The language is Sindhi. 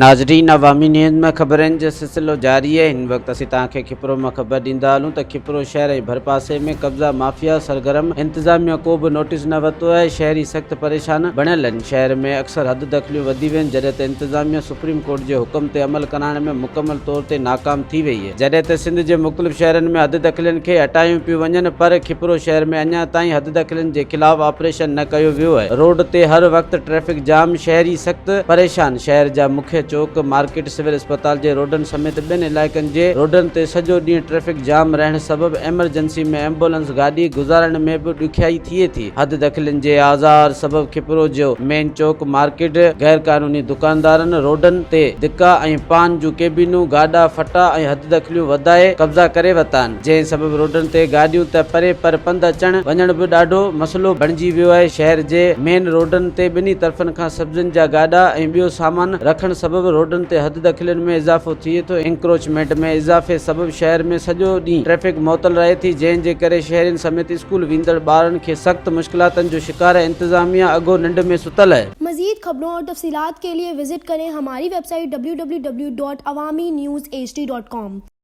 ناظرين عوامي نيوز ۾ خبرن جو سلسلو جاري آهي هن وقت اسين توهان کي کپرو مان خبر ڏيندا هلون ته کپرو شهر ۽ ڀرپاسي ۾ قبضا مافيا سرگرم انتظاميا ڪو به نوٽيس نه ورتو آهي شهري سخت پريشان بڻيل آهن شهر ۾ اڪثر حد دخليون وڌي ويون جڏهن ته انتظاميا سپريم ڪورٽ جي حڪم تي عمل ڪرائڻ ۾ مڪمل طور تي ناڪام ٿي وئي آهي جڏهن ته سنڌ جي مختلف شهرن ۾ حد دخلين کي هٽايون پيون وڃن پر کپرو شهر ۾ اڃا تائين حد دخلين جي خلاف آپريشن نه ڪيو ويو آهي روڊ تي هر وقت ٽريفڪ جام شهري سخت پريشان، شهر جا مکيه چوڪ، مارڪيٽ، سول اسپتال جي روڊن سميت ٻين علائقن جي روڊن تي سڄو ڏينهن ٽريفڪ جام رهڻ سبب ايمرجنسي ۾ ايمبولنس گاڏي گذارڻ ۾ به ڏکيائي ٿئي ٿي، حد دخلين جي آزار سبب کپرو جو مين چوڪ، مارڪيٽ، غيرقانوني دڪاندارن روڊن تي دڪا ۽ پان جون ڪيبينون، گاڏا ڦٽا ۽ حددخليون وڌائي قبضا ڪري ورتا آهن. جنهن سبب روڊن تي گاڏيون ته پري پر پنڌ اچڻ وڃڻ به ڏاڍو مسئلو بڻجي ويو آهي، شهر جي مين روڊن تي ٻنهي طرفن کان سبزين جا گاڏا ۽ ٻيو سامان رکڻ سبب روڊن تي حددخلين ۾ اضافو ٿئي ٿو، انڪروچمينٽ ۾ اضافي سبب شهر ۾ سڄو ڏينهن ٽريفڪ معطل رهي ٿي، جنهن جي ڪري شهرين سميت اسڪول ويندڙ ٻارن کي سخت مشڪلاتن جو شڪار آهي، انتظاميا اگهو ننڊ ۾ ستل آهي. مزيد خبرون اور تفصيلات کے لئے وزٽ ڪرين ھماري web site www.awamiNewsHD.com.